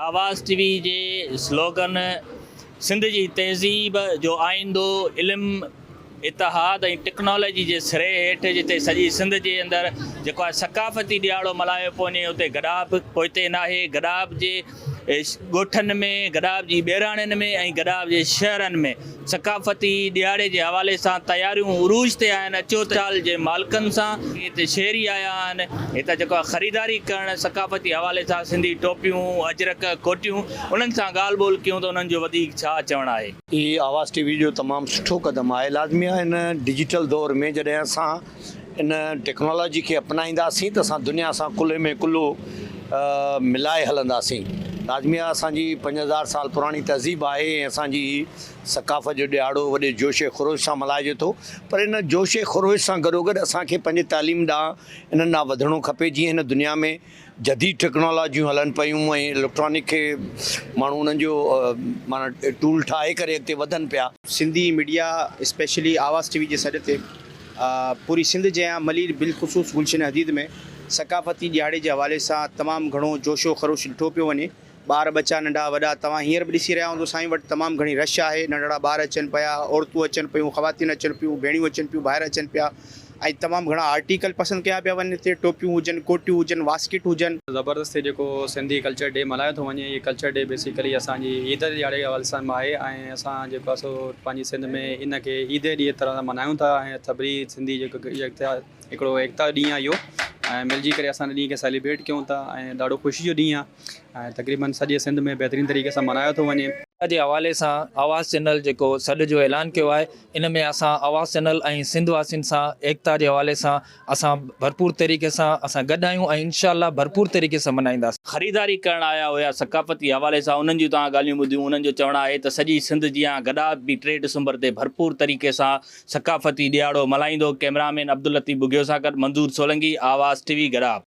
آواز ٽي وي جي سلوگن سنڌ جي تهذيب جو آئيندو علم، اتحاد ۽ ٽيڪنالاجي جي سري هيٺ جتي سڄي سنڌ جي اندر جيڪو آهي ثقافتي ڏهاڙو ملهايو پيو وڃي اتي گڏاپ پوئتي ناهي گڏاپ جي ڳوٺن ۾ گڏاپ جي ٻهراڙين ۾ ۽ گڏاپ جي شهرن ۾ ثقافتي ڏهاڙي جي حوالي سان تياريون عروج تي آهن اچو ته چال جي مالڪن سان هتي شهري آيا آهن هتان جيڪو آهي خريداري ڪرڻ ثقافتي حوالي سان سنڌي ٽوپيون اجرڪ ڪوٽيون انهن سان ڳالهه ٻولهه ڪيون ته انهن جو وڌيڪ ڇا چوڻ آهي. هي آواز ٽي وي جو تمام سٺو قدم آهي لازمي آهي هن ڊجيٽل دور ۾ جڏهن اسان ان ٽيڪنالاجي کي اپنائينداسين ته اسان دنيا سان ڪلهي ۾ ڪلهو ملائي هلنداسين. لازمي آهي اسان جي 5000 سال پراڻي تهذيب آهي ۽ اسان جي هي ثقافت جو ڏهاڙو وڏي جوش ۽ خروش سان ملهائجي ٿو پر ان جوش ۽ خروش سان گڏوگڏ اسان کي پنهنجي تعليم ڏانهن انهن ڏانهن وڌڻو کپي جيئن هن دنيا ۾ جديد ٽيڪنالاجيون هلن پيون ۽ اليڪٽرانڪ کي ماڻهو انهن جو معنيٰ ٽول ٺاهي ڪري اڳتي وڌن پيا. Sindhi media specially Awaz T V جي سڏ تي پوري سنڌ جيان ملير بالخصوص گلشن حديد ۾ ثقافتي ڏهاڙي جي حوالي سان تمام گهڻو جوش و خروش ڏٺو پيو وڃي ٻار ٻچا ننڍا وڏا توهان هينئر به ڏسي رهيا هوندو سائين وٽ تمام گهڻي رش آهي ننڍڙا ٻار اچن پيا عورتون اچن پيون خواتين اچن پيون ڀيڻيون اچن پيون ڀائر اچن پيا ۽ تمام گهڻا آرٽيڪل پسند ڪيا پيا وڃن هتي ٽوپيون هجن ڪوٽيون هجن واسڪيٽ هجن. زبردست هي جيڪو سنڌي ڪلچر ڊي ملهايو ٿو وڃي هي ڪلچر ڊي بيسيڪلي اسان جي عيد جي ڏهاڙي جي حوالي سان به آهي ۽ اسان جيڪو آهي سو پنهنجي سنڌ ۾ ان کي عيد جي ڏينهن طرح سان ملهايون ٿا ۽ سڀني سنڌي جيڪو يڪتا هڪڙو ايڪتا جو ڏينهن آهي اهو ۽ ملجي ڪري اسان ان ڏينهن کي سيليبريٽ ڪيون ٿا ۽ ڏاڍو خوشي جو ڏينهن آهي ۽ تقريبن سڄي سنڌ ۾ بهترين طريقي سان ملهايو ٿو وڃي. جي حوالي سان آواز چينل جيڪو سڏ جو اعلان ڪيو آهي ان ۾ اسان آواز چينل ۽ سنڌ واسين سان ايڪتا جي حوالي سان اسان ڀرپور طريقي سان اسان گڏ آهيون ۽ انشاء الله ڀرپور طريقي سان ملهائينداسين. خريداري ڪرڻ آيا هيا ثقافتي حوالي سان انهن جون توهان ڳالهيون ٻڌيون انهن جو چوڻ آهي ته سڄي سنڌ جيان گڏاپ به 3 ڊسمبر تي ڀرپور طريقي سان ثقافتي ڏهاڙو ملهائيندو ڪئميرامين عبداللطيف ٻگهيو سان گڏ منظور سولنگي آواز ٽي وي گڏاپ.